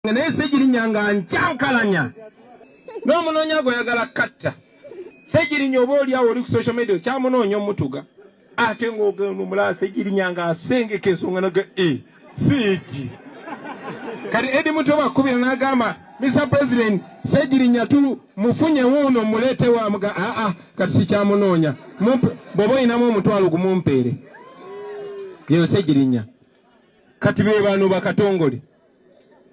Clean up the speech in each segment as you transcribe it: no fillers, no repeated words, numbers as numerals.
Naye Ssegirinya nga nkyankalanya n'omunoonya gw'oyagala katta. Ssegirinya oba oli awo oli ku social media okyamunoonya omutuga ate ng'ogenda omulaba Ssegirinya ng'asengeka ensonga naga e siigi. Kati Eddie Mutwe bakubira n'agamba Mr President, Ssegirinya tu mufunye wuuno muleete wa muga aa kati sikyamunoonya, bw'oba olinamu omutwalo gumumpeere. Yeyo Ssegirinya. Kati be bano bakatongole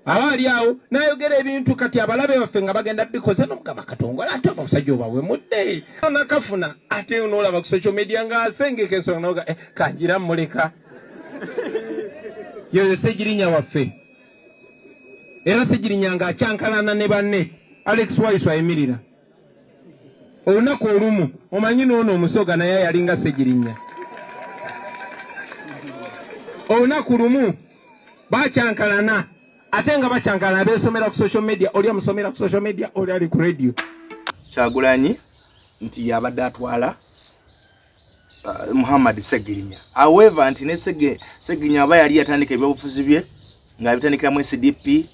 aba ali awo n'ayogera ebintu kati abalabe baffe nga bagenda bikoze nomugamba katongole ate omusajja obawemudde nakafuna ate n'olaba ku social media ng'asengeka ensonga noga kangira mmuleka. Yoyo Ssegirinya waffe era Ssegirinya ng'akyankalana ne banne. Alex Waisu ayimirira olunaku olumu omanyi n'ono omusoga naye yalinga Ssegirinya. Olunaku lumu bakyankalana ate nga bakyankalana beesomera ku social media, oli amusomera ku social media, oli ali ku radio. Kyagulanyi nti yabadde atwala Muhammad Ssegirinya. However nti ne Ssegirinya aba yali yatandika ebyobufuzi bye ng'abitandikira mu SDP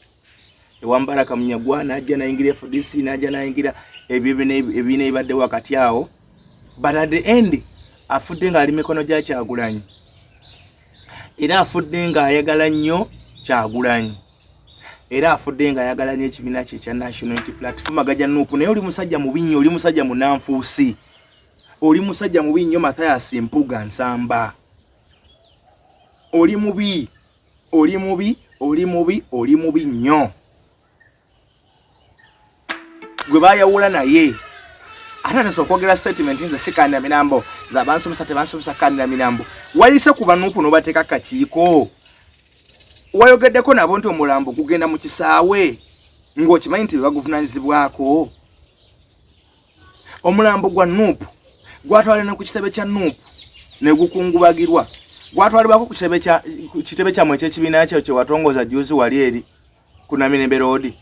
ewa Mbaraka Munyagwa, n'ajja n'ayingira FDC, n'ajja n'ayingira ebyo ebibiina ebibadde wakati awo, but at the end afudde ng'ali mikono gya Kyagulanyi, era afudde ng'ayagala nnyo Kyagulanyi, era afudde ng'ayagala nnyo ekibiina kye ekya National Unity Platform agajja NUP. Naye oli musajja mubi nnyo, oli musajja munanfuusi, oli musajja mubi nnyo Mathias Mpuuga Nsamba, oli mubi, oli mubi, oli mubi, oli mubi nnyo. Gwe bayawula naye ate atasa okwogera statement nze sikandira mirambo, nze abansomesa tebansomesa kandira mirambo. Wayise ku banuupu n'obateeka kakiiko, wayogeddeko nabo nti omulambo gugenda mu kisaawe ng'okimanyi nti bebaguvunaanyizibwako. Omulambo gwa NUP gwatwalibwa ne ku kitebe kya NUP ne gukungubagirwa, gwatwalibwako ku kitebe kyammwe ekyekibiina kyo kye watongoza juzi wali eri ku Namirembe Road,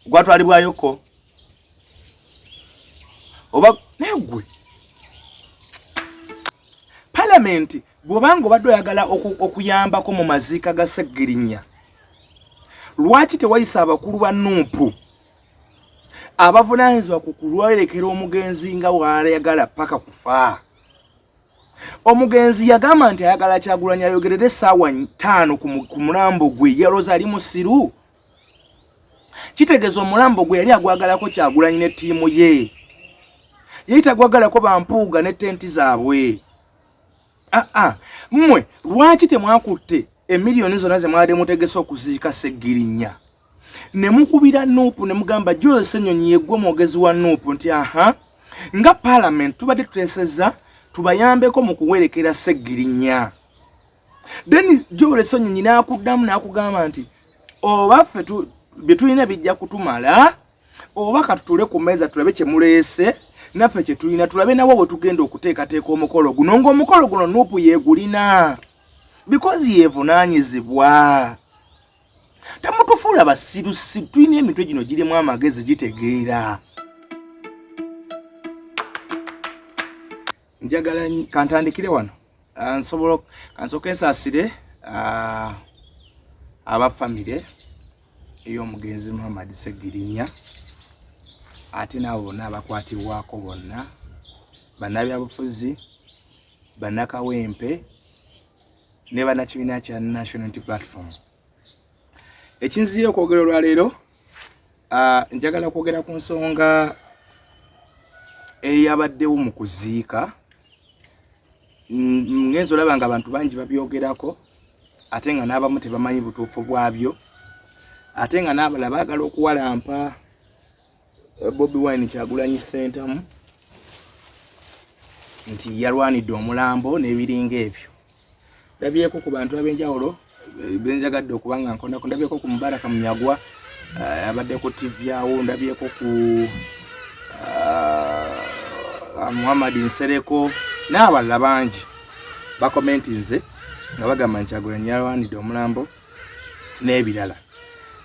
gwatwalibwayoko oba naye gwe palamenti bw'obanga obadde oyagala okuyambako mu maziika ga Ssegirinya, lwaki tewayisa abakulu ba NUP abavunaanyizibwa ku kulwerekera omugenzi nga w'ayagala paka kufa? Omugenzi yagamba nti ayagala Kyagulanyi ayogerere essaawa 5 ku mulambo gwe. Yalooza ali musiru, kitegeeza omulambo gwe yali agwagalako Kyagulanyi ne ttiimu ye, yali tagwagalako bampuuga ne tenti zaabwe. Aa mmwe lwaki temwakutte emiliyoni zonna ze mwabadde mutegese okuziika Ssegirinya ne mukubira NUP ne mugamba Joel Ssenyonyi yeggwe mwogezi wa NUP nti aha nga parliament tubadde tuteesezza tubayambeko mu kuwerekera Ssegirinya. Then Joel Ssenyonyi n'akuddamu n'akugamba nti oba ffe bye tulina bijja kutumala, oba katutule ku mmeeza tulabe kye muleese naffe kye tulina, tulabe nawo bwe tugenda okuteekateeka omukolo guno, ng'omukolo guno NUP yeegulina because yeevunaanyizibwa. Temutufuula basirusiru, tulina emitwe gino girimu amagezi gitegeera. Njagala kantandikire wano, nsobola kansooke nsaasire aba famire ey'omugenzi Muhammad Ssegirinya, ate n'abo bonna abakwatibwako bonna bannabyabufuzi, bannakawempe ne bannakibiina kya National Unity Platform. Ekinziye okwogera olwaleero, njagala kwogera ku nsonga eyabaddewo mu kuziika. Ngenza olaba nga abantu bangi babyogerako ate nga n'abamu tebamanyi butuufu bwabyo, ate nga n'abalala baagala okuwalampa Bobi Wine Kyagulanyi Ssentamu nti yalwanidde omulambo n'ebiringa ebyo. Ndabyeko ku bantu ab'enjawulo benjagadde okuba nga nkonako, ndabyeko ku Mubaraka Munyagwa abadde ku TV awo, ndabyeko ku Muhammad Nsereko n'abalala bangi bakomentinze nga bagamba nti Kyagulanyi yalwanidde omulambo n'ebirala.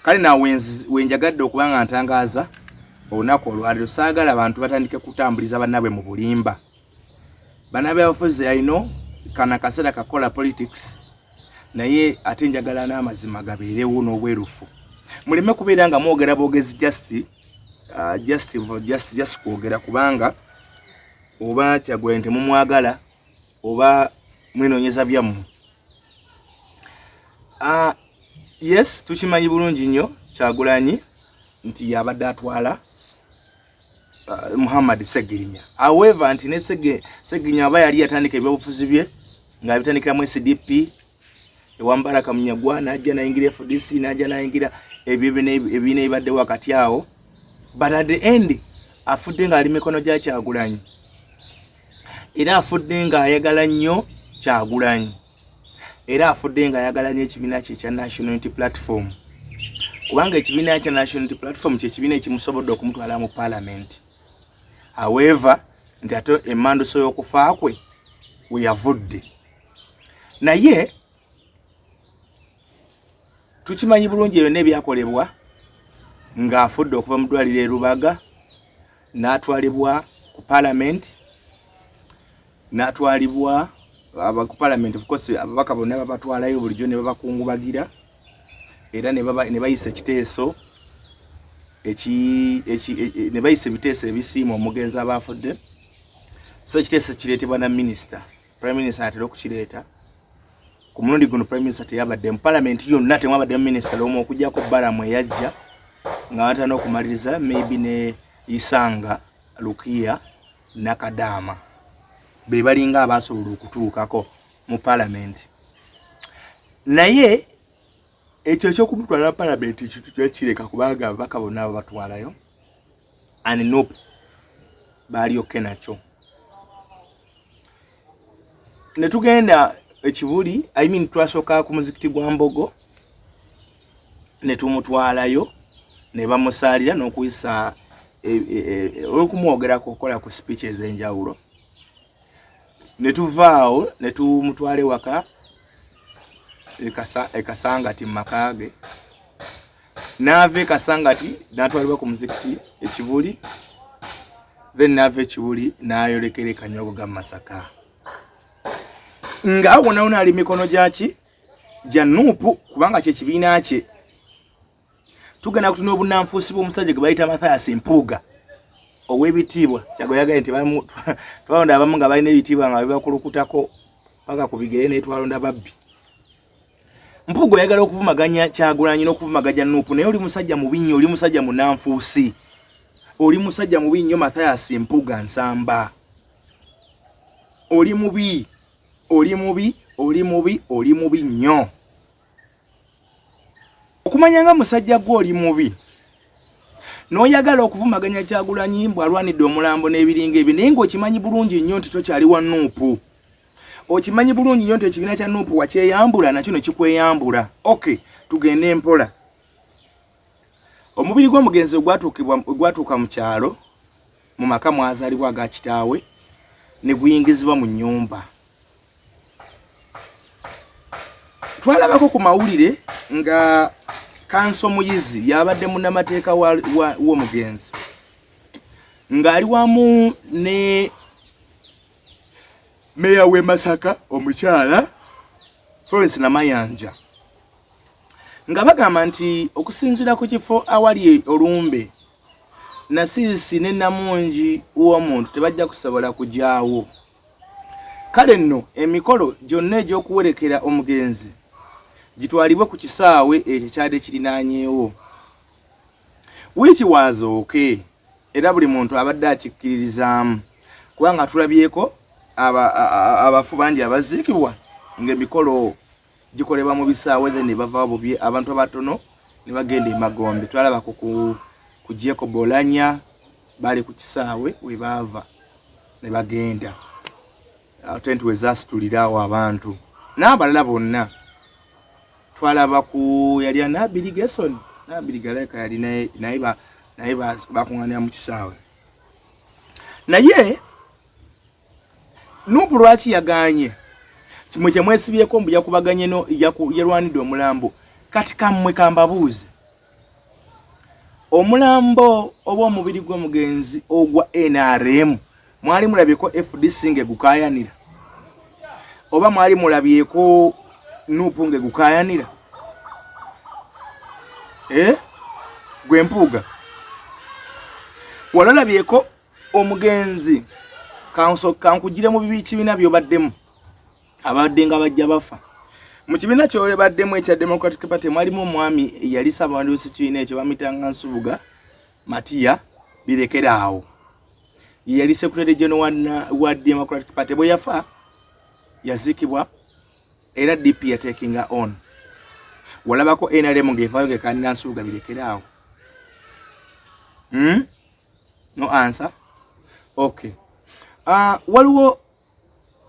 Kale nawe wenjagadde okuba nga ntangaaza olunaku olwaleero, saagala bantu batandike kutambuliza bannaabwe mu bulimba. Bannabyabufuzi alino kana kaseera kakola politics, Naye ate njagala n'amazima gabeerewo n'obwerufu, muleme kubeera nga mwogera bwogezi just kwogera kubanga oba Kyagulanyi temumwagala oba mwenoonyeza byammwe. Yes, tukimanyi bulungi nnyo Kyagulanyi nti yabadde atwala Muhammad Ssegirinya. However, nti ne Ssegirinya aba yali yatandika ebyobufuzi bye ng'abitandikira mu SDP ewa Mbaraka Munyagwa, n'ajja n'ayingira FDC, n'ajja n'ayingira ebyo ebibiina ebibadde wakati awo, but at the end afudde ng'ali mikono gya Kyagulanyi, era afudde ng'ayagala nnyo Kyagulanyi, era afudde ng'ayagala nnyo ekibiina kye ekya National Unity Platform, kubanga ekibiina kya National Unity Platform kye kibiina ekimusobodde okumutwala mu parliament. However, nti ate emmanduso y'okufa kwe we yavudde, naye tukimanyi bulungi byonna ebyakolebwa ng'afudde okuva mu ddwaliro e Rubaga n'atwalibwa ku parliament, n'atwalibwa ku parliament. Of course, ababaka bonna babatwalayo bulijjo ne babakungubagira, era ne bayisa ekiteeso ne bayisa ebiteeso ebisiima omugenzi aba afudde. So ekiteeso kireetebwa na minisita, prime minister atera okukireeta. Ku mulundi guno prime minister teyabadde mu parliament yonna, temwabaddemu minisita l'omu okuggyako Balamu eyajja nga batana okumaliriza, maybe ne Isanga Lukiya Nakadaama, be balinga abasobola okutuukako mu parliament. Naye ekyo ekyokumutwala mu parliament kintu kyekireka, kubanga ababaka bonna babatwalayo and NUP baalyokke nakyo. Ne tugenda ekibuli, I mean, twasooka ku muzikiti gwa Mbogo ne tumutwalayo ne bamusaalira n'okuyisa olw'okumwogerako okukola ku speech ez'enjawulo. Ne tuvaawo ne tumutwala ewaka e Kasangati mu maka ge. N'ava e Kasangati n'atwalibwa ku muzikiti ekibuli, then n'ava ekibuli n'ayolekera e Kanyogoga mu Masaka, nga wonawona ali mikono gyaki? Gya NUP, kubanga kyekibiina kye. Tugenda kutuna obunanfuusi bw'omusajja gwe bayita Mathias Mpuuga ow'ebitiibwa. Kyagoyagaye nti twalonda abamu nga balina ebitiibwa nga bibakulukutako paka ku bigere, naye twalonda babbi. Mpuuga, oyagala okuvumaganya Kyagulanyi n'okuvumaganya NUP, naye oli musajja mubi nnyo, oli musajja munanfuusi, oli musajja mubi nnyo. Mathias Mpuuga Nsamba, oli mubi, oli mubi, oli mubi, oli mubi nnyo. Okumanya nga musajja gwe oli mubi n'oyagala okuvumaganya Kyagulanyi mbu alwanidde omulambo n'ebiringa ebyo, naye ng'okimanyi bulungi nnyo nti tokyali wa NUP. Okimanyi bulungi nnyo nti ekibiina kya NUP wakyeyambula, nakyo ne kikweyambula. Okay, tugende mpola. Omubiri gw'omugenzi ogwatuuka mu kyalo mu maka mwazaalibwa aga kitaawe ne guyingizibwa mu nnyumba. Twalabako ku mawulire nga Kanso Muyizi yabadde munnamateeka w'omugenzi ng'ali wamu ne meya w'e Masaka omukyala Florence Namayanja, nga bagamba nti okusinziira ku kifo awali olumbe, Nasiisi ne Namungi w'omuntu tebajja kusobola kugyawo. Kale nno emikolo gyonna egy'okuwerekera omugenzi gitwalibwe ku kisaawe ekyo ekyadde kirinaanyeewo. Wiiki waazooke, era buli muntu abadde akikkiririzaamu, kubanga tulabyeko abafu bangi abaziikibwa ng'emikolo gikolebwa mu bisaawe, then ne bavaawo bubi, abantu abatono ne bagenda emagombe. Twalabako ku Jacob Olanya, baali ku kisaawe we baava ne bagenda ate nti wezasitulira awo abantu n'abalala bonna. Twalaba ku yali Nabiri Gerson Nabiri Galeka, yali naye bakuŋŋaanira mu kisaawe. Naye NUP lwaki yaganye? Kimwe kyemwesibyeko mbu yakubaganye no yalwanidde omulambo. Kati kammwe kambabuuze, omulambo oba omubiri gw'omugenzi ogwa NRM mwali mulabyeko FDC ng'egukayanira, oba mwali mulabyeko NUP ng'egukayanira? Eh? Gwe Mpuuga, wali olabyeko omugenzi kankugire mu kibiina by'obaddemu, abadde nga bajja bafa mu kibiina kyobaddemu ekya Democratic Party, mwalimu omwami eyali ssabawandiisi kibiina ekyo, bamuyitanga Nsubuga Matiya Birekeraawo, yali secretary general wa Democratic Party. Bwe yafa yaziikibwa era DP yatekinga on. Walabako NRM ng'evaayo ng'ekaanira Nsubuga Birekeraawo? No answer. Okay. Waliwo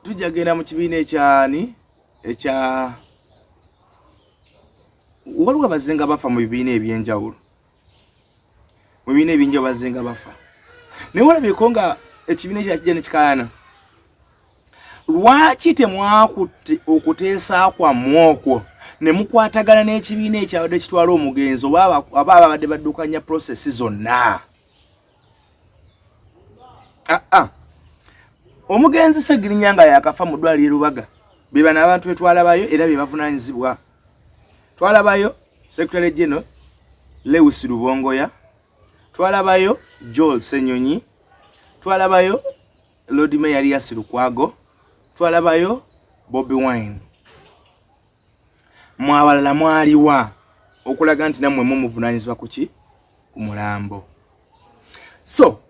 tujja genda mu kibiina ekyani ekya, waliwo abazinga bafa mu bibiina ebyenjawulo, mu bibiina ebyenjawulo bazinga bafa, naye walabyeko nga ekibiina ekyakijja nekikaana? Lwaki temwakutte okuteesa kwammwe okwo ne mukwatagana n'ekibiina ekyabadde kitwala omugenzi oba ababadde baddukanya process zonna? Aa, omugenzi Segirinya nga yakafa mu ddwaliro e Lubaga, be bano abantu betwalabayo era be bavunaanyizibwa. Twalabayo Secretary General Lewis Rubongoya, twalabayo Joel Senyonyi, twalabayo Lord Mayor Erias Lukwago, twalabayo Bobi Wine. Mwabalala mwaliwa okulaga nti nammwe mumuvunaanyizibwa kuki ku mulambo? So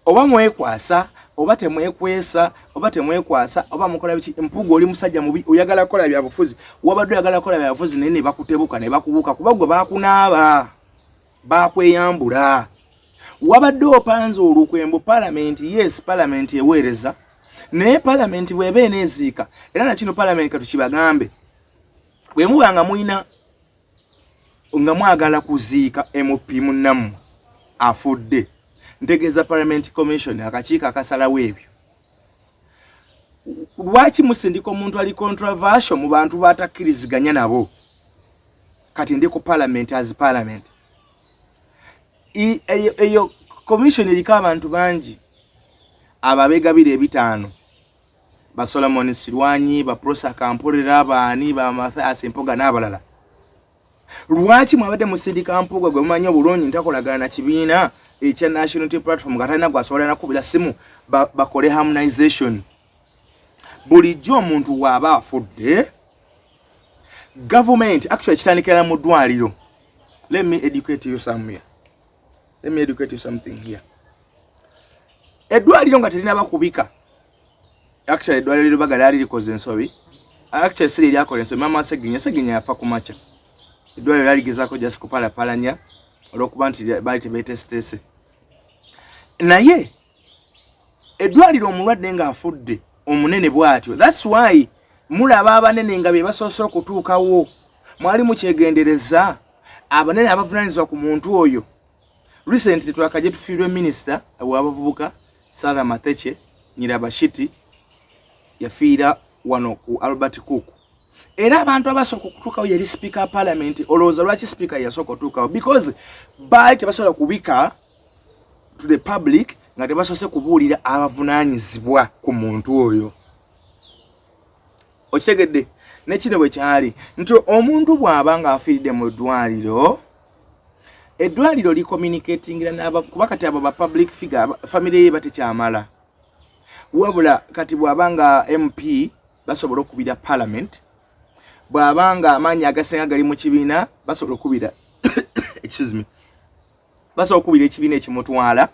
oba mwekwasa oba temwekwesa, oba temwekwasa, oba mukola biki, Mpuuga oli musajja mubi, oyagala kukola byabufuzi, wabadde oyagala kukola byabufuzi, naye ne bakutebuka ne bakubuuka, kuba gwe bakunaaba bakweyambula. Wabadde opanze olukwembu palamenti. Yes, palamenti eweereza, naye palamenti bw'eba eneeziika, era nakino palamenti katukibagambe, bwe muba nga mulina nga mwagala kuziika MP munnammwe afudde, ntegeeza Parliament Commission, akakiiko akasalawo ebyo, lwaki musindika omuntu ali controversial mu bantu batakkiriziganya nabo? Kati ndi ku parliament as parliament, eyo commission eriko abantu bangi abo abegabira ebitaano, ba Solomon Silwanyi, ba Prosa Kampolera, baani, ba Mathias Mpuuga n'abalala. Lwaki mwabadde musindika Mpuuga gwe mumanyi obulungi ntakolagana na kibiina ekya National Unity Platform, nga talina gwasobola nakubira simu bakole harmonization? Bulijjo omuntu waaba afudde, government actually kitandikira mu ddwaliro. Let me educate you somewhere, let me educate you something here. Eddwaliro nga terinaba kubika, actually eddwaliro Lubaga lyali likoze ensobi, actually siri lyakola ensobi. Mama Seginya, Seginya yafa ku makya, eddwaliro lyali ligezaako just kupalapalanya olwokuba nti baali tebeetesiteese. Naye eddwaliro omulwadde ng'afudde omunene bw'atyo, that's why mulaba abanene nga be basoose okutuukawo. Mwali mukyegendereza abanene abavunaanyizibwa ku muntu oyo? Recently twakaje tufiirwe minisita w'abavubuka Sarah Mateke Nyirabashiti, yafiira wano ku Albert Cook, era abantu abasooka okutuukawo yali Speaker wa Parliament. Olowooza lwaki Speaker yasooka okutuukawo? Because baali tebasobola kubika to the public nga tebasoose kubuulira abavunaanyizibwa ku muntu oyo. Okitegedde? Nekino bwe kyali nti omuntu bw'aba ng'afiiridde mu ddwaliro, eddwaliro licommunicatingira, kuba kati abo ba public figure, family ye batekyamala. Wabula kati bw'aba nga MP, basobola okubira parliament. Bw'aba nga amaanyi agasinga gali mu kibiina, basobola okubira, excuse me, basobola okubira ekibiina ekimutwala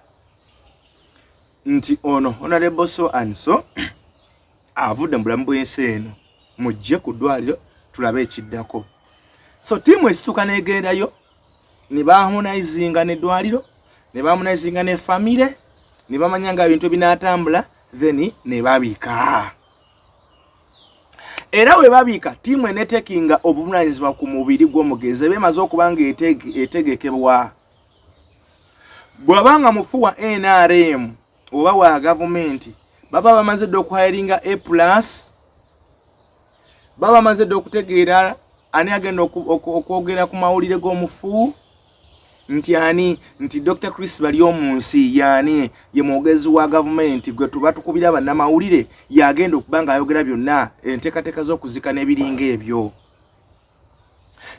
nti ono Honorable so and so avudde mu bulamu bw'ensi eno, mujje ku ddwaliro tulabe ekiddako. So tiimu esituka n'egendayo ne baharmonizinga n'eddwaliro, ne baharmonizinga ne famire, ne bamanya nga ebintu binaatambula, then ne babika. Era we babika, tiimu enetekinga obuvunanyizibwa ku mubiri gw'omugenzi eba emaze okuba nga etegekebwa. Bw'aba nga mufu wa NRM oba wa gavumenti, baba bamaze dde okuhiringa A plus, baba bamaze dde okutegeera ani agenda okwogera ku mawulire g'omufu, nti ani, nti Dr Chris Baryomunsi yaani ye mwogezi wa gavumenti gwe tuba tukubira bannamawulire, yagenda okuba nga ayogera byonna enteekateeka z'okuzika n'ebiringa ebyo.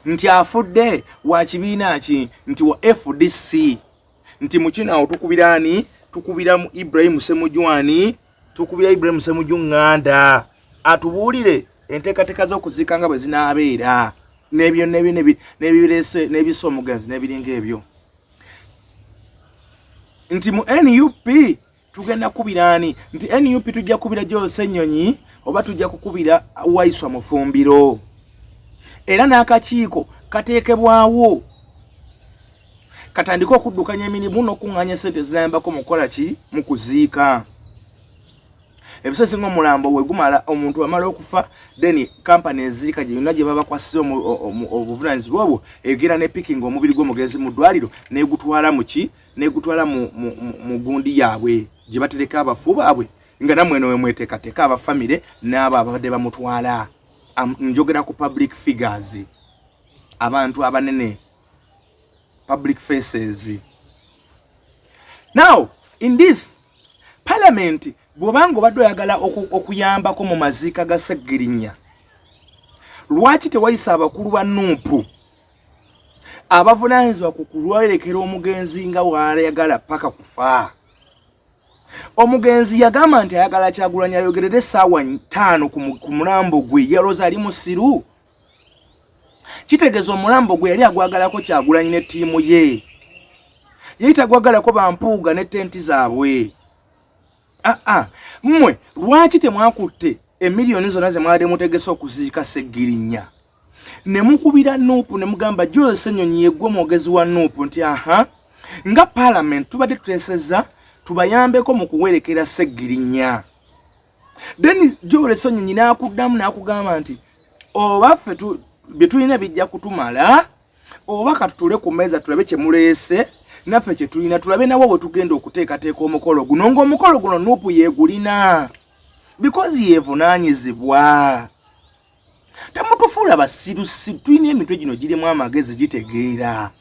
Nti afudde wa kibiina ki? Nti wa FDC. Nti mu kino awo tukubira ani? Tukubira mu Ibrahim Ssemujju ani? Tukubira Ibrahim Ssemujju Nganda atubuulire enteekateeka z'okuziika nga bwe zinaabeera n'ebyo n'ebyo n'ebireese n'ebisa omugenzi n'ebiringa ebyo. Nti mu NUP tugenda kubira ani? Nti NUP tujja kubira Joel Ssenyonyi oba tujja kukubira Waiswa Mufumbiro. Era n'akakiiko kateekebwawo katandike okuddukanya emirimu n'okuŋŋaanya ssente ezinayambako mu kukola ki? Mu kuziika. Ebiseera ebisinga omulambo bwe gumala, omuntu amala okufa, then kampani eziika gye yonna gye babakwasiza obuvunaanyizibwa obwo egenda ne pikinga omubiri gw'omugenzi mu ddwaliro n'egutwala mu ki? N'egutwala mu gundi yaabwe gye batereka abafu baabwe, nga nammwe eno we mweteekateeka aba famire n'abo ababadde bamutwala. Njogera ku public figures, abantu abanene, public faces. Now in this parliament, bw'obanga obadde oyagala okuyambako mu maziika ga Ssegirinya, lwaki tewayisa abakulu ba NUP abavunaanyizibwa ku kulwerekera omugenzi nga w'ayagala paka kufa? Omugenzi yagamba nti ayagala Kyagulanyi ayogerere essaawa 5 ku mulambo gwe. Yalooza ali musiru? Kitegeeza omulambo gwe yali agwagalako Kyagulanyi ne ttiimu ye, yali tagwagalako bampuuga ne tenti zaabwe. Aa, mmwe lwaki temwakutte emiliyoni zonna ze mwabadde mutegese okuziika Ssegirinya ne mukubira NUP ne mugamba Joel Ssenyonyi yeggwe mwogezi wa NUP nti aha, nga parliament tubadde tuteesezza tubayambeko mu kuwerekera Ssegirinya? Then Joel Ssenyonyi n'akuddamu n'akugamba nti oba ffe bye tulina bijja kutumala, oba katutule ku mmeeza tulabe kye muleese naffe kye tulina, tulabe nawo bwe tugenda okuteekateeka omukolo guno, ng'omukolo guno NUP yeegulina because yeevunaanyizibwa. Temutufuula basirusiru, tulina emitwe gino girimu amagezi, gitegeera.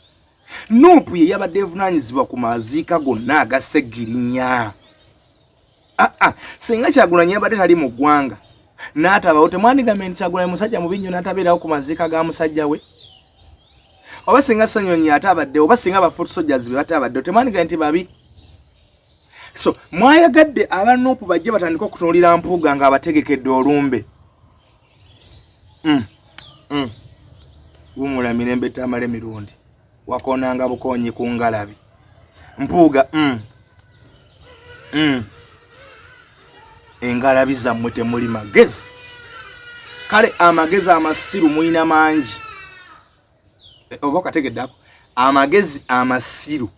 NUP ye yabadde evunaanyizibwa ku maziika gonna aga Ssegirinya. Aa, singa Kyagulanyi yabadde tali mu ggwanga n'atabawo, temwandigambye nti Kyagulanyi musajja mubi nnyo n'atabeerawo ku maziika ga musajja we? Oba singa Ssenyonyi ate abaddewo, oba singa ba foot soldiers be batabaddewo, temwandigambye nti babi? So mwayagadde aba NUP bajje batandike okutunuulira Mpuuga ng'abategekedde olumbe. Wumula mirembe Tamale Mirundi, wakoonanga bukoonyi ku ngalabi. Mpuuga, Engalabi zammwe temuli magezi. Kale amagezi amasiru mulina mangi, oba okategeddako? Amagezi amasiru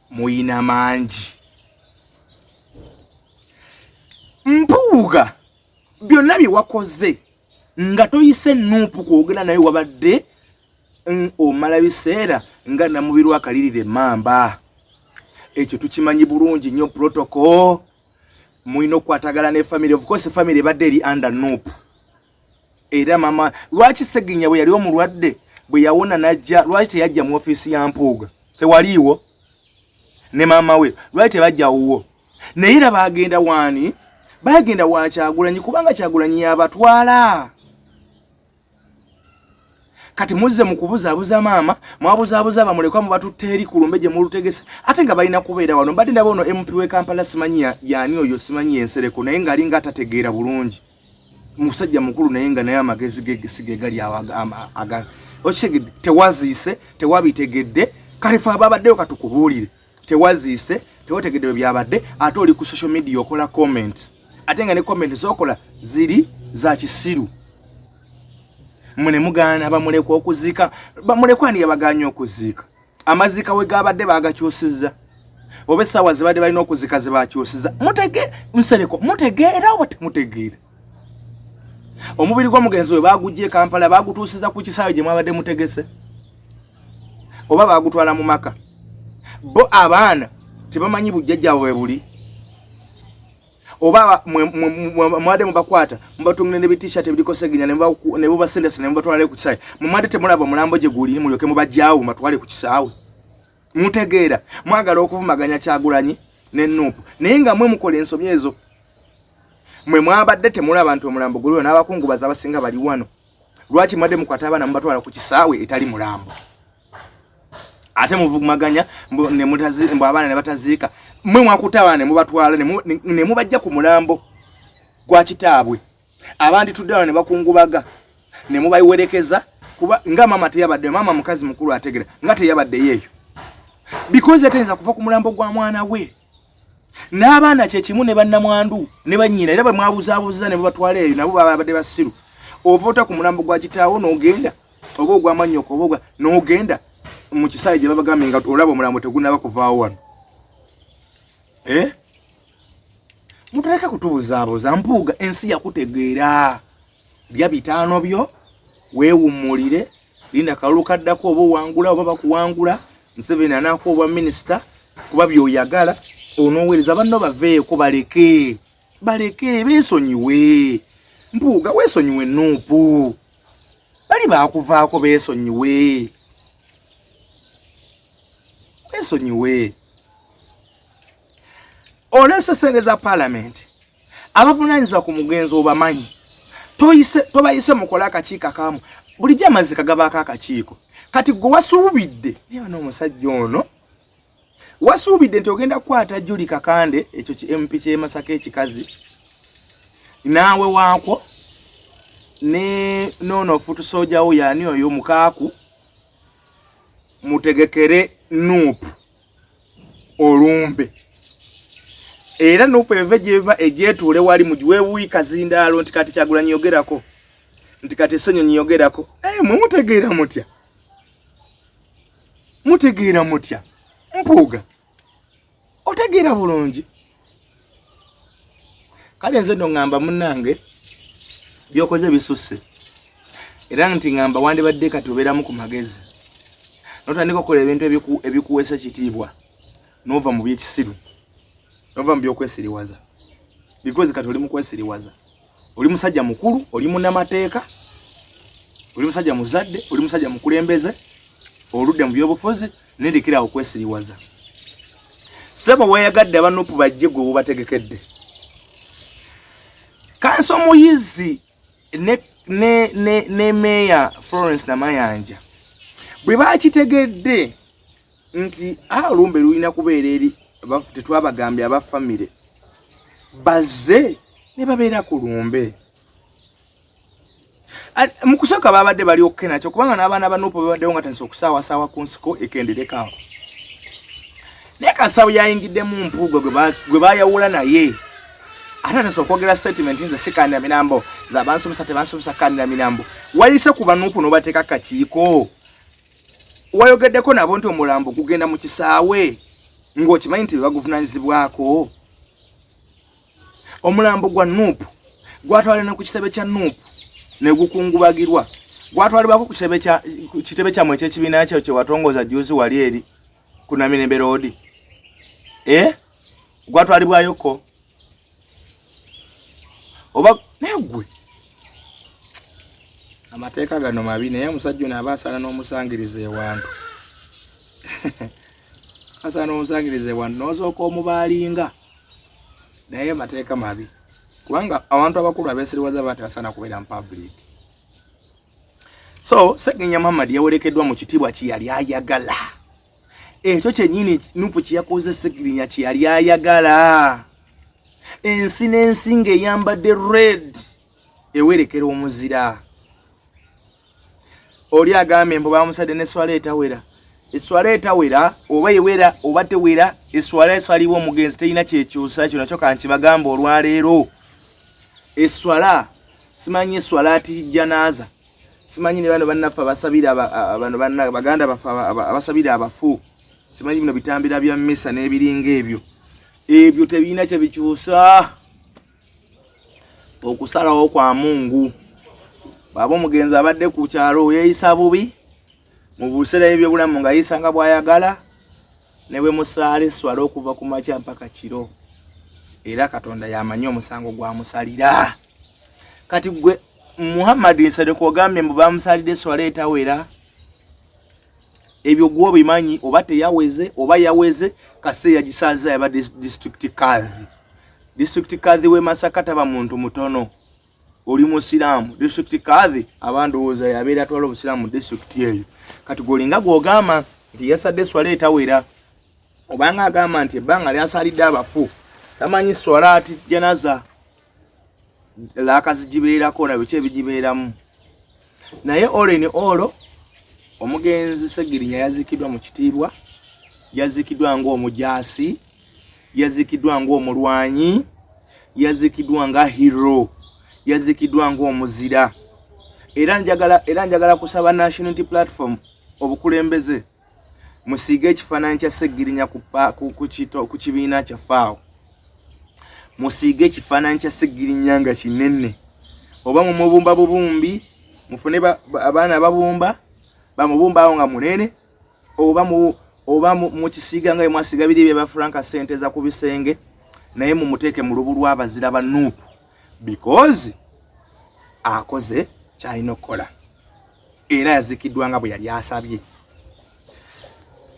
muyina mangi. Mpuuga, byonna bye wakoze nga toyise NUP kwogera naye, wabadde omala biseera nga Namubiru akalirira emmamba. Ekyo tukimanyi bulungi nnyo. Protocol, mulina okukwatagana ne family. Of course family ebadde eri under NUP. Era mama, lwaki Seginya bwe yali omulwadde, bwe yawona najja, lwaki teyajja mu ofiisi ya Mpuuga? Tewaliiwo ne maama we, lwaki tebajja wuwo? Naye era bagenda waani? Bagenda wa Kyagulanyi, kubanga Kyagulanyi yabatwala. Kati muzze mu kubuzaabuza maama, mwabuzaabuza bamulekwa, mubatutte eri ku lumbe gye mulutegese, ate nga balina kubeera wano. Mbadde ndaba ono MP w'e Kampala, simanyi yaani oyo, simanyi ensereko, naye ng'alinga atategeera bulungi. Musajja mukulu, naye nga naye amagezi ge si ge gali aga okitegedde. Tewaziise, tewabitegedde. Kale fe ababaddeyo katukubuulire, tewaziise, tewategedde bwe byabadde, ate oli ku social media okola comment, ate nga ne comment z'okola ziri za kisiru. Mwe ne mugaana bamulekwa okuziika. Bamulekwa ani yabagaanye okuziika? Amaziika we gabadde baagakyusizza, oba essaawa zibadde balina okuziika ze bakyusiza? Mutege Nsereko, mutegeera oba temutegeera? Omubiri gw'omugenzi we baagujja e Kampala, baagutuusiza ku kisaawe gye mwabadde mutegese, oba baagutwala mu maka? Bo abaana tebamanyi bujjajja bwe buli, oba mwadde mubakwata mubatungire ne bitishat ebiriko Seginya ne bubasendesa ne mubatwale ku kisaawe? Mumwadde temulaba omulambo gye guli, mulyoke mubajjaawo mubatwale ku kisaawe? Mutegeera? Mwagala okuvumaganya Kyagulanyi ne NUP, naye nga mwe mukola ensobi ezo. Mwe mwabadde temulaba nti omulambo guliwo n'abakungubazi abasinga bali wano. Lwaki mwadde mukwata abaana mubatwala ku kisaawe etali mulambo, ate muvumaganya mbu abaana ne bataziika? Mmwe mwakutte abaana ne mubatwala ne mubajja ku mulambo gwa kitaabwe, abandi tudde wano ne bakungubaga ne mubawerekeza, kuba nga maama teyabadde, maama mukazi mukulu ategera nga teyabaddeyo eyo, because yatayinza kuva ku mulambo gwa mwana we. N'abaana kyekimu ne bannamwandu ne bannyina, era bwe mwabuzaabuza ne babatwala eyo, nabo baba babadde basiru. Ova ota ku mulambo gwa kitaawo n'ogenda, oba ogwa mannyoko, oba ogwa, n'ogenda mu kisaawe gye babagambye nga olaba omulambo tegunnaba kuvaawo wano. Eh? Mutuleke kutubuzaabuza. Mpuuga, ensi yakutegeera. Lya 500 byo weewummulire, linda kalulu kaddako, oba owangula oba bakuwangula. Museveni anaakuwa obwa minisita kuba byoyagala, onooweereza banno. Baveeko, baleke, baleke beesonyiwe. Mpuuga, weesonyiwe NUP, bali baakuvaako, beesonyiwe, weesonyiwe. Oleese sente za paalamenti, abavunaanyizibwa ku mugenzi obamanyi, tobayise mukole akakiiko akamu. Bulijjo amazzi kagabaako akakiiko. Kati gwe wasuubidde, naye bano omusajja ono, wasuubidde nti ogenda kukwata Juli Kakande, ekyo ki MP ky'e Masaka ekikazi, naawe waakwo ne noono foot soldier wo, yaani oyo mukaaku, mutegekere NUP olumbe, era NUP eve gyeva egyetuule wali mugiweewuyi kazindaalo nti kati Kyagulanyi yogerako, nti kati Ssenyonyi yogerako. Naye mwe mutegeera mutya? Mutegeera mutya? Mpuuga, otegeera bulungi. Kale nze nno ŋŋamba munnange, byokoze bisusse, era nti ŋŋamba wandibadde kati obeeramu ku magezi notandika okukola ebintu ebikuweesa ekitiibwa, n'ova mu byekisiru, n'ova mu byokwesiriwaza, because kati oli mu kwesiriwaza. Oli musajja mukulu, oli munnamateeka, oli musajja muzadde, oli musajja mukulembeze, oludde mu byobufuzi, nendekera okwesiriwaza. Ssebo, weeyagadde aba NUP bajje, gwe bubategekedde. Kanso Muyizi ne meeya Florence Namayanja bwe bakitegedde nti olumbe lulina kubeera eri, tetwabagambye aba famire bazze ne babeera ku lumbe? Mu kusooka babadde bali okay nakyo, kubanga n'abaana ba NUP babaddewo nga tandise okusaawasaawa ku nsiko ekendereko awo, naye kasawo yayingiddemu Mpuuga gwe bayawula, naye ate atandise okwogera statement, "Nze sikandira mirambo, nze abansomesa tebansomesa kandira mirambo." Wayise ku ba NUP n'obateeka kakiiko, wayogeddeko nabo nti omulambo gugenda mu kisaawe, ng'okimanyi nti bebaguvunanyizibwako. Omulambo gwa NUP gwatwala ne ku kitebe kya NUP ne gukungubagirwa, gwatwalibwako ku kitebe kyammwe ekyekibiina kyo kye watongoza juzi wali eri ku Namirembe Road, eh? Gwatwalibwayoko oba? Naye gwe, amateeka gano mabi, naye omusajja ono aba asaana n'omusangiriza ewantu, asaana n'omusangiriza ewantu n'osooka omubaalinga, naye amateeka mabi, kubanga abantu abakulu abeesiriwaza baba tebasaana kubeera mu public. So Segenya Muhammad yawerekeddwa mu kitiibwa kye yali ayagala, ekyo kyennyini NUP kyeyakoze Segirinya kye yali ayagala. Ensi n'ensi ng'eyambadde red ewerekera omuzira. Oli agambye mbu bamusadde n'esswala etawera. Esswala etawera oba ewera oba tewera, esswala esalibwa omugenzi terina kyekyusa. Kyo nakyo kankibagamba olwaleero. Esswala, simanyi esswala ati janaaza, simanyi ne bano bannaffe abasabira, bano baganda baffe abasabira abafu, simanyi bino bitambira bya misa n'ebiringa ebyo, ebyo tebirina kye bikyusa. Okusalawo kwa Mungu. Bw'aba omugenzi abadde ku kyalo yeeyisa bubi mu biseera ebyobulamu, nga yeeyisa nga bw'ayagala, ne bwe musaala esswala okuva ku makya mpaka kiro, era Katonda yamanyi omusango gwamusalira. Kati gwe Muhammad Nsereko ogambye mbu bamusalidde esswala etawera, ebyo gwe obimanyi oba teyaweze oba yaweze? Kase yagisaaza yabadde district kadhi, district kadhi w'e Masaka taba muntu mutono. Oli musiraamu, district kadhi abandowooza yabeera atwala obusiraamu mu disitulikiti eyo. Kati gwolinga gwogamba nti yasadde swala etawera, obanga agamba nti ebbanga lyasalidde abafu tamanyi swalaati janaza laaka zigibeerako na biki ebigibeeramu. Naye all in all, omugenzi Segirinya yaziikiddwa mu kitiibwa, yaziikiddwa ng'omujaasi, yaziikiddwa ng'omulwanyi, yaziikiddwa nga hero, yaziikiddwa ng'omuzira. Era njagala kusaba National Unity Platform obukulembeze musiige ekifaananyi kya Segirinya ku kibiina kyaffe awo. Musiige ekifaananyi kya Segirinya nga kinene, oba mumubumba bubumbi, mufune abaana babumba bamubumba awo nga munene, oba mukisiiga nga mwasiga biri bye ba Frank Senteza ku bisenge, naye mumuteeke mu lubu lw'abazira ba NUP, because akoze kyalina okukola era yazikiddwa nga bwe yali asabye.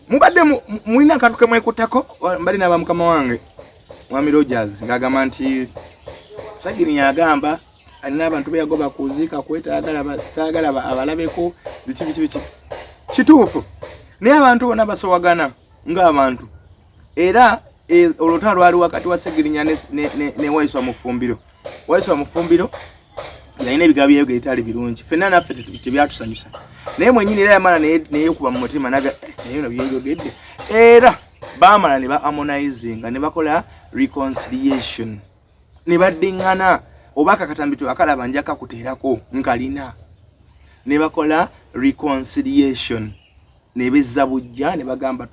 Mubadde mulina akantu ke mwekuttako. Mbali n'aba mukama wange Mwami Rogers ng'agamba nti Sagini yagamba alina abantu beyagoba kuziika kwetayagala abalabeko biki biki biki. Kituufu, naye abantu bonna basowagana ng'abantu. Era olutalo lwali wakati wa Segirinya ne Waiswa Mufumbiro. Waiswa Mufumbiro yalina ebigambo byeyo ebitali birungi, ffenna naffe tebyatusanyusa, naye mwenyini era yamala neyekuba mu mutima naga eh, naye no byenjogedde. Era baamala ne ba harmonizinga ne bakola reconciliation ne baddiŋŋana, oba akakatambi akalaba nja kakuteerako nkalina, ne bakola reconciliation ne bezza bujja ne bagamba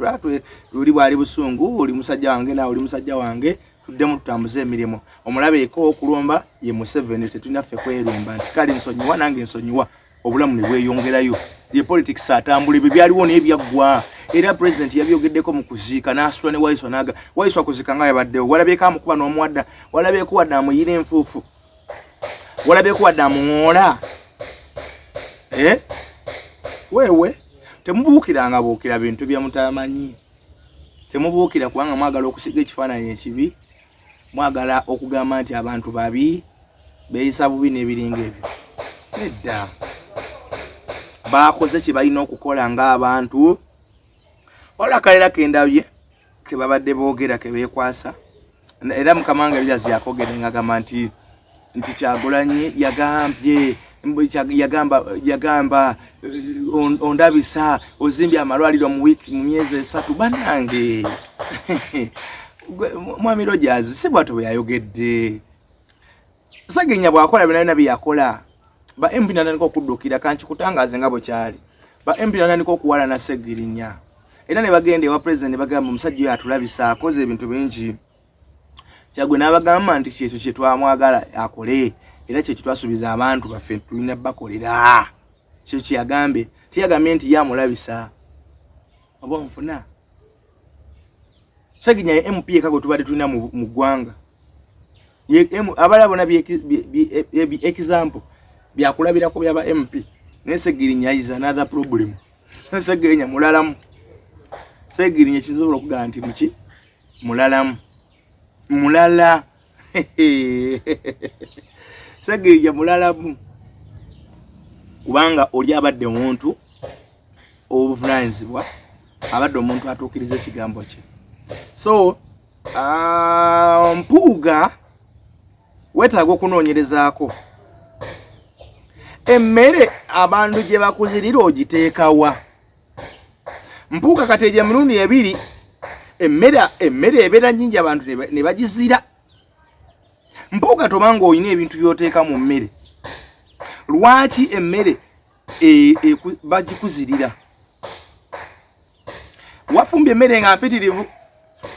luli bwali busungu, oli musajja wange naawe oli musajja wange, tuddemu tutambuze emirimu. Omulabe eko okulumba ye Museveni, tetulina ffe kwerumba nti kale nsonyiwa nange nsonyiwa, obulamu ne bweyongerayo. Ye politics atambula, ebyo byaliwo naye byaggwa. Era president yabyogeddeko mu kuziika n'asula ne Waiswa naga Waiswa kuziika nga yabaddewo. Walabyeko amukuba n'omuwadda? Walabyeko wadde amuyira enfuufu? Walabyeko wadde amuŋoola? Eh? Weewe temubuukiranga buukira bintu bye mutamanyi, temubuukira kubanga mwagala okusiga ekifaananyi ekibi, mwagala okugamba nti abantu babi, beeyisa bubi n'ebiringa ebyo. Nedda, baakoze kye balina okukola ng'abantu. Waliwo akalera kendabye ke babadde boogera ke beekwasa, era mukama wange Elias yakogere ng'agamba nti Kyagulanyi yagambye yagamba ondabisa ozimbye amalwaliro mu wiiki, mu myezi 3. Bannange, Mwami Rogers si bwatyo bwe yayogedde. Segirinya bw'akola byonna byonna bye yakola, ba MP natandika okuddukira. Kankikutangaze nga bwe kyali, ba MP natandika okuwalana Segirinya era ne bagenda ewa president ne bagamba omusajja oyo atulabisa, akoze ebintu bingi. Kyagwe n'abagamba nti kyekyo kye twamwagala akole era kyekyo twasuubiza abantu baffe tulina bakolera. Kyo kyeyagambye, teyagambye nti ye amulabisa oba onfuna. Segirinya ye MP eka gwe tubadde tulina mu ggwanga. Abalala bonna example byakulabirako byaba MP, naye Segirinya is another problem. Segirinya mulalamu. Segirinya kisobola okugamba nti muki mulalamu, mulala. Segirinya mulalamu kubanga oli abadde omuntu obuvunanyizibwa, abadde omuntu atuukiriza ekigambo kye. So Mpuuga weetaaga okunoonyerezaako emmere abantu gye bakuzirira ogiteekawa. Mpuuga kati egyo emirundi ebiri emmere ebeera nnyingi, abantu ne bagizira. Mpuuga, tobanga olina ebintu by'oteeka mu mmere, lwaki emmere bagikuzirira? Wafumbye emmere nga mpitirivu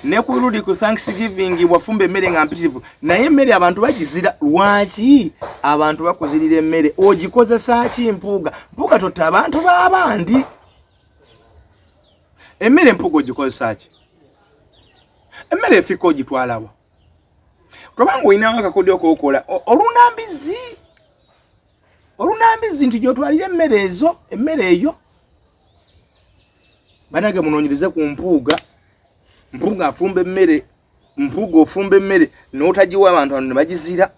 ne ku luli ku Thanksgiving wafumba emmere nga mpitirivu, naye emmere abantu bagizira. Lwaki abantu bakuzirira emmere? Ogikozesa ki, Mpuuga? Mpuuga, totta abantu b'abandi. Emmere, Mpuuga, ogikozesa ki? Emmere efika ogitwalawa? Tobanga olinawo akakodyo kokola olunambizi, olunambizi nti gyotwalira emmere ezo, emmere eyo. Banange, munoonyereze ku Mpuuga. Mpuuga afumba emmere. Mpuuga, ofumba emmere n'otagiwa abantu, ano ne bagizira.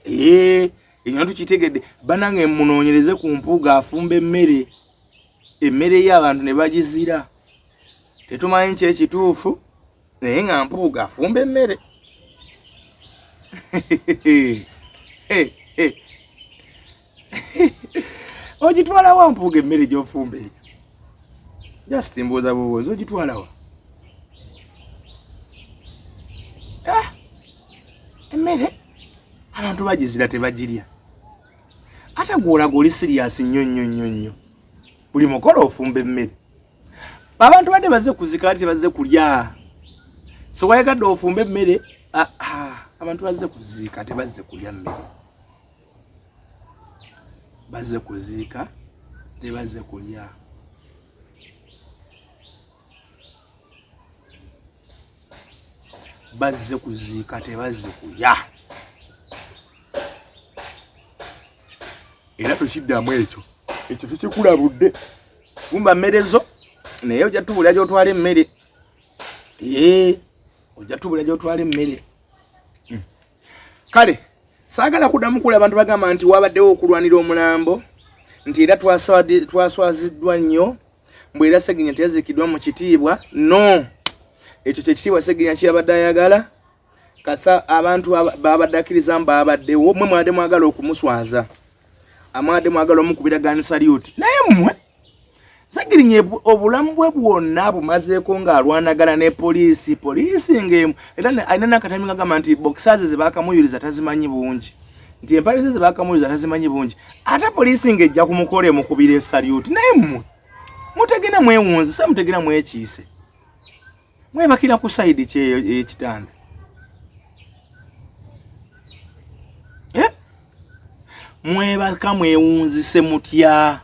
Ee, ekyo tukitegedde. Banange munoonyereze ku Mpuuga afumba emmere, emmere y'abantu ne bagizira. Tetumanyi ki ekituufu, naye nga Mpuuga afumba emmere. Ogitwalawa Mpuuga emmere gy'ofumba eyo? Just mbuuza bubuuzi, ogitwalawa? Ah, emmere abantu bagizira tebagirya. Ate gw'olaga oli siriyasi nnyo nnyo nnyo nnyo, buli mukolo ofumba emmere. Abantu badde bazze kuzika, ate tebazze kulya. So wayagadde ofumba emmere, ah, ah, abantu bazze kuziika, tebazze kulya mmere. Bazze kuziika, tebazze kulya. Bazze kuziika, tebazze kulya. Era tokiddamu ekyo, ekyo tukikulabudde. Fumba mmere zo, naye ojja tubulira gy'otwala emmere. Ee, ojja tubulira gy'otwala emmere. Kale saagala kuddamu kula abantu bagamba nti wabaddewo okulwanira omulambo, nti era twaswaziddwa nnyo, mbu era Ssegirinya teyaziikiddwa mu kitiibwa. No, ekyo kye kitiibwa Ssegirinya kyeyabadde ayagala. Kasa abantu babadde akkirizamu babaddewo, mmwe mwabadde mwagala okumuswaza, amwabadde mwagala omukubira gani salyuti. Naye mmwe Ssegirinya obulamu bwe bwonna bumazeeko ng'alwanagana ne poliisi, poliisi ng'emu era alina n'akatambi ng'agamba nti boxers ze baakamuyuliza tazimanyi bungi, nti empale ze ze baakamuyuliza tazimanyi bungi, ate poliisi ng'ejja ku mukolo emukubira esalyuti. Naye mmwe mutegera mwewunzise, mutegera mwekiise, mwebakira ku sayidi ki eyo ey'ekitanda? Mwebaka mwewunzise mutya?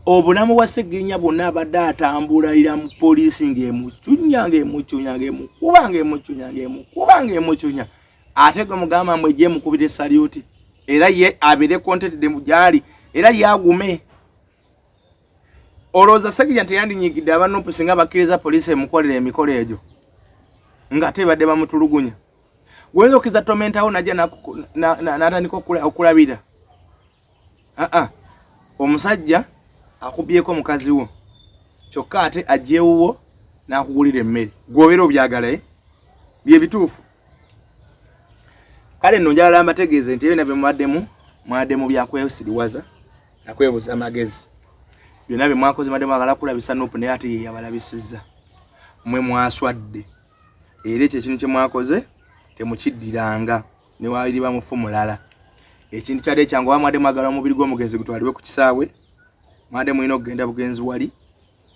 Obulamu bwa Ssegirinya bwonna abadde atambulalira mu poliisi ng'emucunya, ng'emucunya, ng'emukuba, ng'emucunya, ng'emukuba, ng'emucunya, ate gwe mugamba mbu ejje emukubira esalyuti, era ye abeere contented gy'ali, era ye agume. Olowooza Ssegirinya teyandinyigidde aba Nup singa bakkiriza poliisi emukolera emikolo egyo nga ate badde bamutulugunya? Gwoyinza okukkiriza tomentawo najja n'atandika okulabira? Aa, omusajja akubyeko mukazi wo, kyokka ate ajja ewuwo n'akugulira emmere, gw'obeera obyagala, eh? Bye bituufu. Kale nno njagala mbategeeze nti ebyo bye mubaddemu, mwaddemu bya kwesiriwaza na kwebuza amagezi. Byonna bye mwakoze mwadde mwagala kulabisa Nup, naye ate ye yabalabisizza. Mmwe mwaswadde, era ekyo ekintu kye mwakoze temukiddiranga ne waaliba mufu mulala. Ekintu kyadde kyangu, oba mwadde mwagala omubiri gw'omugenzi gutwalibwe ku kisaawe, mwadde mulina okugenda bugenzi wali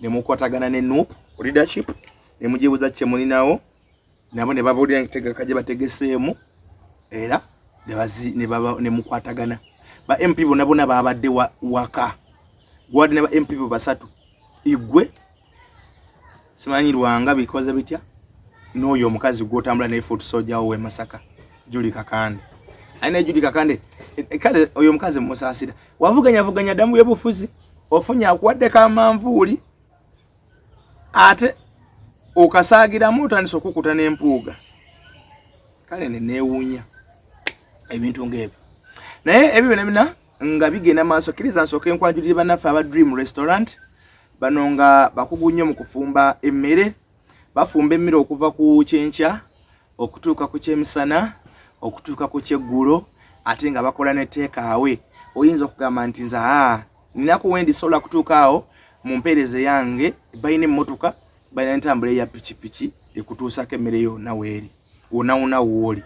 ne mukwatagana ne Nup leadership ne mugibuuza kye mulinawo, nabo ne babuulira entegeka gye bategeseemu, era ne mukwatagana. Ba MP bonna bonna babadde waka, gwadde ne ba MP bo basatu, igwe simanyi Lwanga bikoze bitya, n'oyo omukazi gw'otambula naye foot soldier wo w'e Masaka, Julie Kakande. Aye naye Julie Kakande, kale oyo omukazi musaasira, wavuganyavuganya dda mu byobufuzi, ofunye akuwaddeko amanvuuli, ate okasaagiramu otandise okukuta n'empuuga. Kale ne neewuunya ebintu ng'ebyo. Naye ebyo byonna byonna nga bigenda maaso, kkiriza nsooke nkwanjulire bannaffe aba Dream Restaurant. Bano nga bakugu nnyo mu kufumba emmere, bafumba emmere okuva ku kyenkya okutuuka ku kyemisana okutuuka ku kyeggulo, ate nga bakola ne teekaawe. Oyinza okugamba nti nze aa ninaku wendi sobola kutuuka awo mu mpeereza yange. Balina emmotoka, balina entambula eya pikipiki ekutuusako emmere yonna weeri, wonna wonna wooli.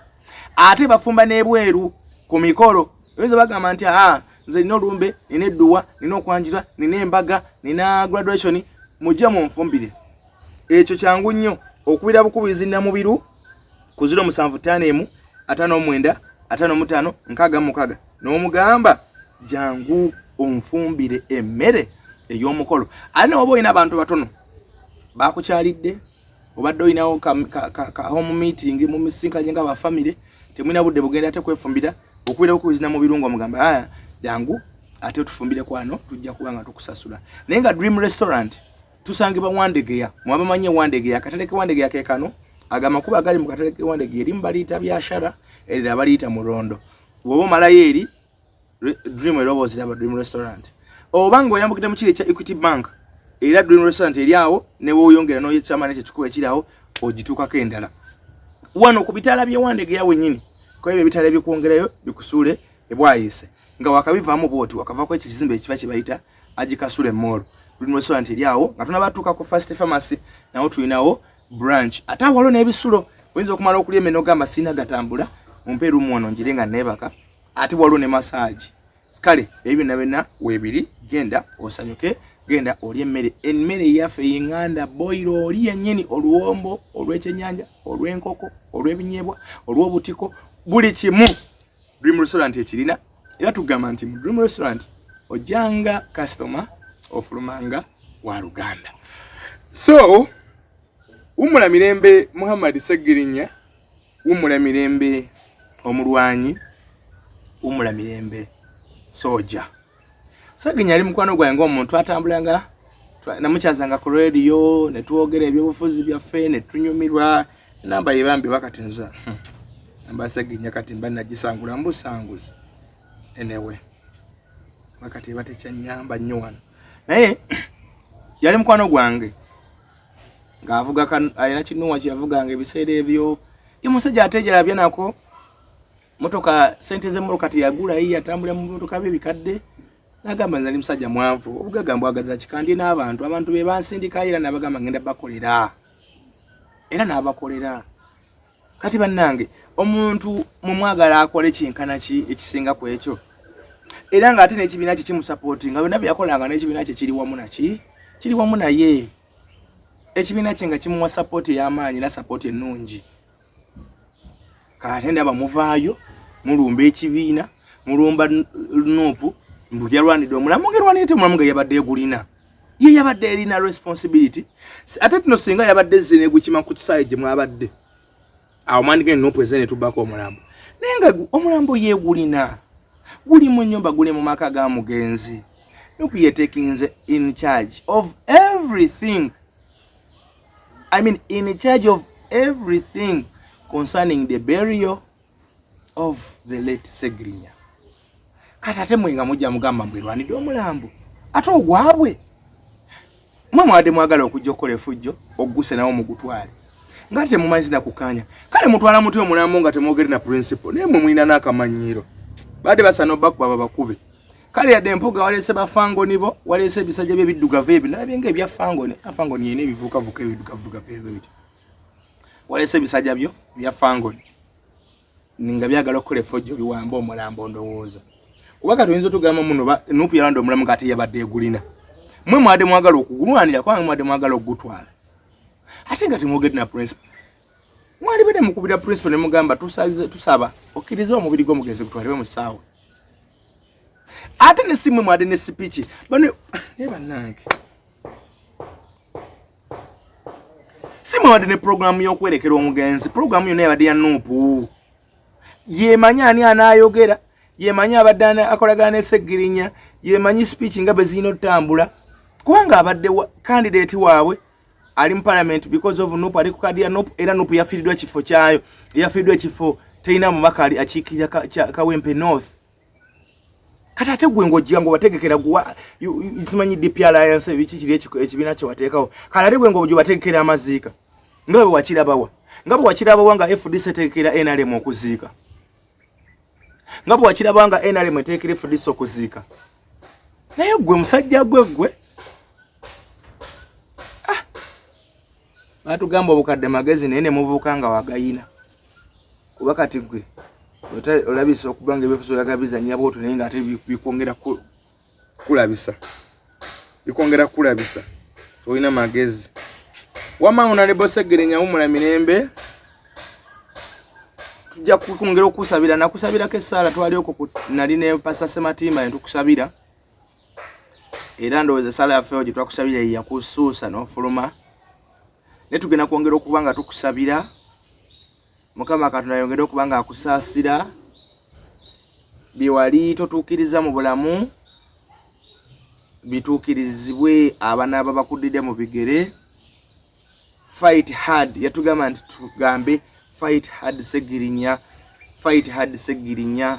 Ate bafumba n'ebweru ku mikolo. Oyinza bagamba nti aa nze nina olumbe, nina edduwa, nina okwanjula, nina embaga, nina graduation, mujje munfumbire. Ekyo kyangu nnyo, okubira bukubizi Namubiru ku ziro musanvu ttaano emu ataano mwenda ataano mu ttaano nkaaga mu mukaaga, n'omugamba jangu onfumbire emmere ey'omukolo. Ate nawe oba olina abantu batono bakukyalidde, obadde olinawo ka home meeting, mumisinkanye nga bafamire, temulina budde bugenda ate kwefumbira, okubira bukubizi Namubiru ng'omugamba aya jangu ate otufumbire kwano, tujja kuba nga tukusasula. Naye nga Dream Restaurant tusangibwa Wandegeya, mwabamanyi Wandegeya, akatale ke Wandegeya ke kano. Aga amakubo agali mu katale ke Wandegeya, erimu baliyita Byashara, erira baliyita Murondo. Woba omalayo eri Dream eroboozi laba Dream Restaurant, oba nga oyambukidde mu kiri ekya Equity Bank, era Dream Restaurant eri awo, ne woyongera noyekyama nekyo ekikuba ekiri awo ogituukako. Endala wano ku bitaala by'ewandegeya wennyini, kuba ebyo ebitaala ebikwongerayo bikusuule ebwayise nga wakabivaamu bwoti wakavako ekyo ekizimbe ekiba kyebayita Agikasule Mall. Dream Restaurant eri awo nga tunabatuuka ku First Pharmacy, nawo tulinawo branch. Ate awo waliwo n'ebisulo, oyinza okumala okulya emmere n'ogamba sirina gatambula, mumpe erumu wano ngire nga neebaka. Ate waliwo ne massage. Kale ebyo byonna byonna weebiri, genda osanyuke, genda olye emmere, emmere eyaffe ey'eŋŋanda, boyiro oli yennyini, oluwombo olw'ekyennyanja, olw'enkoko, olw'ebinyeebwa, olw'obutiko, buli kimu Dream Restaurant ekirina. Era tugamba nti mu Dream Restaurant ojjanga customer, ofulumanga wa luganda. So wummula mirembe Muhammad Ssegirinya, wummula mirembe omulwanyi, wummula mirembe soja. Ssegirinya ali mukwano gwange ng'omuntu atambulanga, namukyazanga ku radio ne twogera ebyobufuzi byaffe ne tunyumirwa. Enamba ye bambi bakati nza namba Ssegirinya kati mba nagisangula mbusanguzi. Anyway, bakati eba tekyanyamba nnyo wano, naye yali mukwano gwange ng'avuga alina kinuwa kyeyavuganga ebiseera ebyo. Ye musajja ate gyalabye nako motoka, sente z'emmotoka teyagula, ye yatambulira mu motoka bye bikadde. Nagamba nze ndi musajja mwavu, obugagga mbwagaza kikandi n'abantu, abantu be bansindikayo, era nabagamba ngenda bakolera, era n'abakolera. Kati bannange, omuntu mumwagala akole kinkana ki ekisinga ku ekyo? Era ng'ate n'ekibiina kye kimusapootinga, byonna bye yakolanga n'ekibiina kye kiri wamu naki, kiri wamu naye. Ekibiina kye nga kimuwa sapooti ey'amaanyi era sapooti ennungi. Kate ndaba muvaayo mulumba ekibiina, mulumba NUP mbu yalwanidde omulamu, nga erwanidde omulamu nga yabadde egulina, ye yabadde erina responsibility. Ate tuno singa yabadde ezze negukima ku kisaawe gye mwabadde awo, mwandigende NUP ezze netubbako omulambo, naye nga omulambo yegulina, guli mu nyumba, guli mu maka ga mugenzi. NUP yetekinze in charge of everything, I mean in charge of everything concerning the burial of the late Segirinya. Kati ate mwe nga mujja mugamba mbu erwanidde omulambo ate ogwabwe. Mwe mwadde mwagala okujja okukola efujjo ogguse nawo mugutwale nga temumanyi na kukanya. Kale mutwala mutya omulambo nga temwogere na principal? Naye mwe mulina n'akamanyiiro, badde basaana obakuba babakube. Kale yadde Mpuga waleese bafangoni bo, waleese ebisajja bye ebiddugavu ebyo, nalabye nga ebya fangoni, afangoni yena ebivuukavuuka ebiddugavugavu ebyo bityo. Waleese ebisajja byo ebya fangoni nga byagala okukola efojjo biwambe omulambo. Ndowooza kuba kati oyinza otugamba muno NUP yalanda omulamu nga ate yabadde egulina. Mwe mwadde mwagala okugulwanira kubanga mwadde mwagala okugutwala, ate nga temwogedde na principal. Mwalibadde mukubira principal ne mugamba tusaba okkirize omubiri gw'omugenzi gutwalibwe mu ssaawa. Ate ne simwe mwadde ne speech bano, naye bannange, si mwabadde ne programu y'okwerekera omugenzi. Programu yonna yabadde ya NUP, yemanyi ani anaayogera, yemanyi abadde akolagana ne Segirinya, yemanyi speech nga bwe zirina otutambula, kubanga abadde candidate waabwe ali mu parliament because of NUP, ali ku kadi ya NUP. Era NUP yafiiriddwa ekifo kyayo, yafiiriddwa ekifo, terina mubaka ali akiikirira Kawempe North. Kati ate gwe ng'ojja ng'obategekera guwa simanyi DP Alliance biki kiri ekibiina kye wateekawo. Kale ate gwe ng'ojja obategekera amaziika nga bwe wakirabawa, nga bwe wakirabawa nga FDC etegekera NRM okuziika, nga bwe wakiraba nga NRM etegekera FDC okuziika. Naye gwe musajja gwe gwe, ah! Batugamba obukadde magezi, naye ne muvuuka nga wagayina, kuba kati gwe olabisa okuba nga ebyobufuzi oyagala bizannya bwotyo, naye nga ate bikwongera kulabisa, bikwongera kulabisa tolina magezi. Wama Honorable Segirinya, wumula mirembe, tujja kwongera okusabira. Nakusabirako essaala, twali okwo nali ne Pastor Sematimba ne tukusabira, era ndowooza essaala yaffe gye twakusabira yakusuusa n'ofuluma. Naye tugenda kwongera okuba nga tukusabira, Mukama Katonda ayongere okuba nga akusaasira bye wali totuukiriza mu bulamu, bituukirizibwe abanaaba bakuddidde mu bigere. Fight hard, yatugamba nti tugambe fight hard Segirinya, fight hard Segirinya.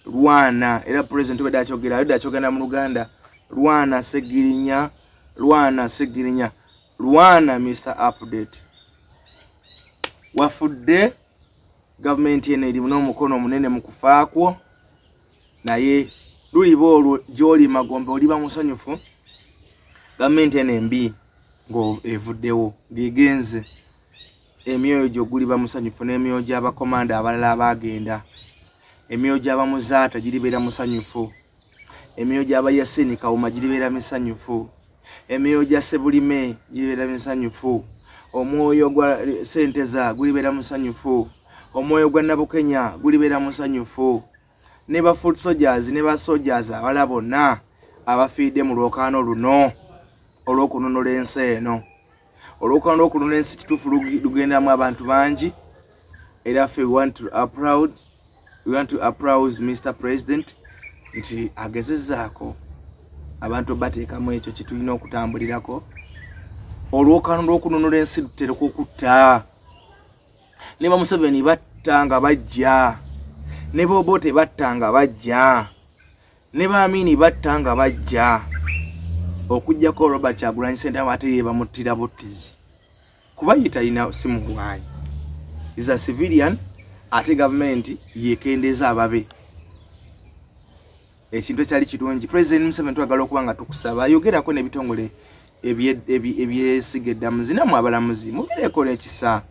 Lwana era president obadde akyogera, ayodde akyogera mu Luganda. Lwana Ssegirinya, lwana Ssegirinya, lwana Mr Update. Wafudde, gavumenti eno erimu n'omukono omunene mu kufaakwo, naye luliba olwo gy'oli magombe oliba musanyufu. Gavumenti eno embi ng'evuddewo, ng'egenze, emyoyo gyo guliba musanyufu n'emyoyo gy'abakomanda abalala abaagenda, emyoyo gy'abamuzaata giribeera musanyufu, emyoyo gy'abayasini Kawuma giribeera misanyufu, emyoyo gya Sebulime giribeera misanyufu, omwoyo gwa Senteza gulibeera musanyufu, omwoyo gwa Nabukenya gulibeera musanyufu, ne ba foot soldiers ne ba soldiers abalala bonna abafiiridde mu lwokaano luno olw'okununula ensi eno. Olwokaano lw'okununula ensi kituufu lugendamu abantu bangi, era ffe we want to applaud, we want to applaud Mr President nti agezezzaako abantu bateekamu ekyo kye tulina okutambulirako. Olwokaano lw'okununula ensi lutereka okutta ne ba Museveni batta nga bajja, ne Bobote batta nga bajja, ne ba Amini batta nga bajja, okuggyako Robert Kyagulanyi Ssentamu ate ye bamuttira buttizi kuba ye talina si mulwanyi, is a civilian, ate gavumenti yekendeeza ababe. Ekintu ekyali kirungi, President Museveni twagala okuba nga tukusaba yogerako n'ebitongole ebyesiga eddamuzi, nammwe abalamuzi mubeereko n'ekisa.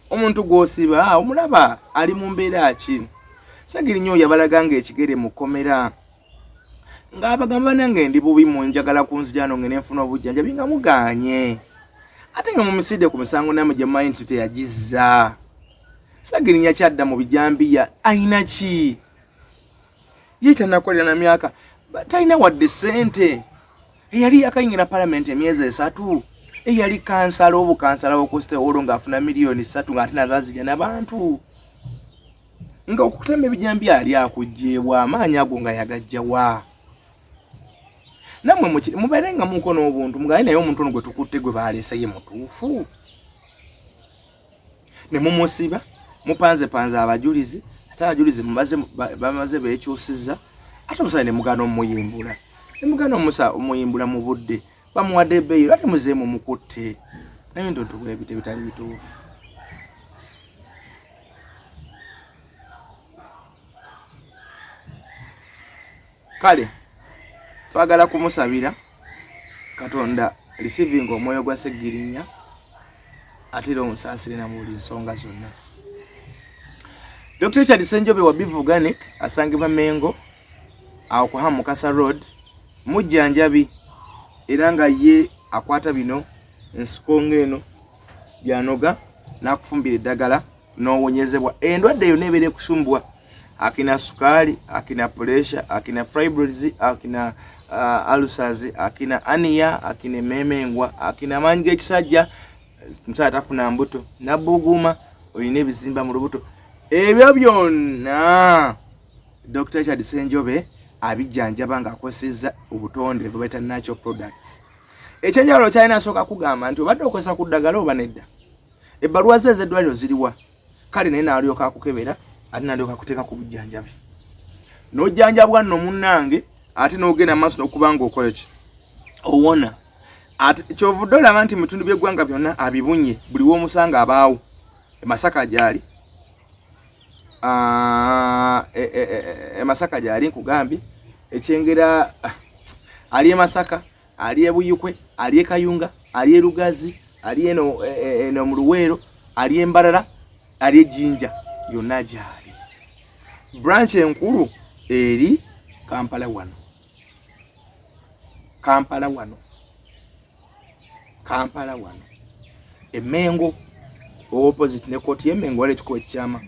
Omuntu gw'osiba omulaba ali mu mbeera ki? Ssegirinya oyo yabalaga ng'ekigere mu kkomera ng'abagamba nange ndi bubi mu njagala kunzijano nge nenfuna obujjanjabi nga mugaanye, ate nga mumusidde ku misango namwe gye mumanyi nti teyagizza. Ssegirinya kyadda mu bijambiya alina ki? Ye tanakolera na myaka, talina wadde ssente. Eyali yakayingira palamenti emyezi 3, eyali kansala obukansala w'okusitewolo ng'afuna miliyoni 3 ng'ate nazo azirya n'abantu, nga okutema ebijambiya ali akuggyebwa amaanyi ago nga yagajja wa? Nammwe mubeere nga muko n'obuntu, mugaye naye omuntu ono gwe tukutte gwe baleese ye mutuufu, ne mumusiba, mupanzepanze abajulizi, ate abajulizi bamaze beekyusizza, ate omusajja ne mugaana omuyimbula, ne mugaana omuyimbula mu budde, bamuwadde ebbeeyi, lwaki muzeemu mukutte? Ebintu ntu bwebiti ebitali bituufu. Kale twagala kumusabira Katonda receiving omwoyo gwa Ssegirinya, ate era omusaasire na mu buli nsonga zonna. Dr. Richard Ssenjobe wa Bivu Organic asangibwa Mengo awo ku Ham Mukasa Road, mujjanjabi era nga ye akwata bino ensiko ng'eno gy'anoga n'akufumbira eddagala n'owonyezebwa endwadde yonna ebeera ekusumbuwa, akina sukaali, akina pressure, akina fibroids, akina ulcers, akina ania, akina emmeemengwa, akina amaanyi g'ekisajja, omusajja tafuna mbuto, nabbuguuma, olina ebizimba mu lubuto, ebyo byonna Dr. Richard Ssenjobe abijjanjaba ng'akozesezza obutonde bwe bayita natural products. Ekyenjawulo kyalina asooka kugamba nti obadde okozesa ku ddagala oba nedda, ebbaluwa ze ez'eddwaliro ziriwa, kale naye n'alyoka akukebera ate n'alyoka akuteeka ku bujjanjabi n'ojjanjabwa nno munnange, ate n'ogenda mu maaso n'okuba ng'okola ki owona. Ate kyovudde olaba nti mu bitundu by'eggwanga byonna abibunye, buli w'omusanga abaawo. E Masaka gy'ali, e Masaka gy'ali nkugambye, Ekyengera ali e Masaka, ali e Buyikwe, ali e Kayunga, ali e Lugazi, ali eno eno mu Luweero, ali e Mbarara, ali e Jinja, yonna gy'ali. Branch enkulu eri Kampala wano, Kampala wano, Kampala wano, e Mengo opposite ne kooti y'e Mengo wali ekikubo ekikyama,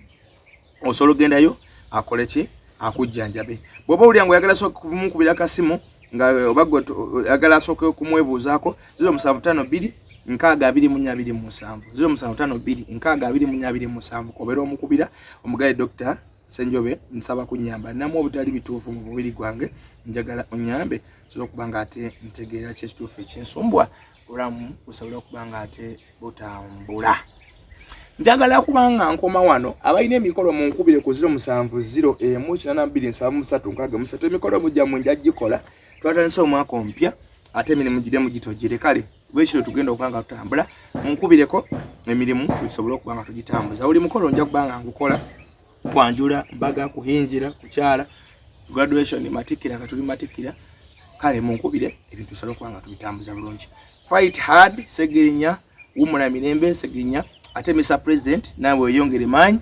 osobola okugendayo akole ki akujjanjabe. Bw'oba owulira ng'oyagala sooka kumukubira akasimu nga oba gwe oyagala asooke kumwebuuzaako, 0752 60 24 27, 0752 60 24 27, obeera omukubira omugaye Dr. Ssenjobe nsaba kunnyamba namu obutali bituufu mu mubiri gwange, njagala onnyambe nsobola okuba nga ate ntegeera ki ekituufu ekinsumbwa, obulamu busobole okuba nga ate butambula. Njagala kubanga nkoma wano. Abalina emikolo munkubire ku 070 1 82 73 63. Emikolo mujja munja gikola, twatandise omwaka omupya ate emirimu giremu gitojere. Kale bwekiro tugenda okuba nga tutambula, munkubireko emirimu tusobole okuba nga tugitambuza. Buli mukolo nja kuba nga ngukola, kwanjula, mbaga, kuhinjira, kukyala, graduation, matikira, nga tuli matikira. Kale munkubire ebintu tusobole okuba nga tubitambuza bulungi. Fight hard, Segirinya, wumula mirembe Segirinya. Ate Mr President, naawe weyongere maanyi,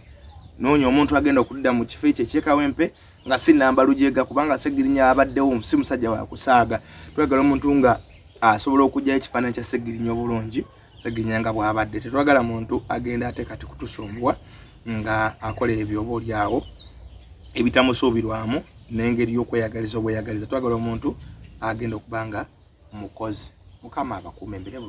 noonya omuntu agenda okudda mu kifo ekyo ekyekawempe nga si namba lujega, kubanga Segirinya abaddewo si musajja wa kusaaga. Twagala omuntu nga asobola okugyayo ekifaananyi kya Segirinya obulungi, Segirinya nga bw'abadde. Tetwagala muntu agenda ate kati kutusumbuwa nga akola ebyo oba oliawo ebitamusuubirwamu n'engeri y'okweyagaliza obweyagaliza. Twagala omuntu agenda okuba nga mukozi. Mukama abakuuma embere.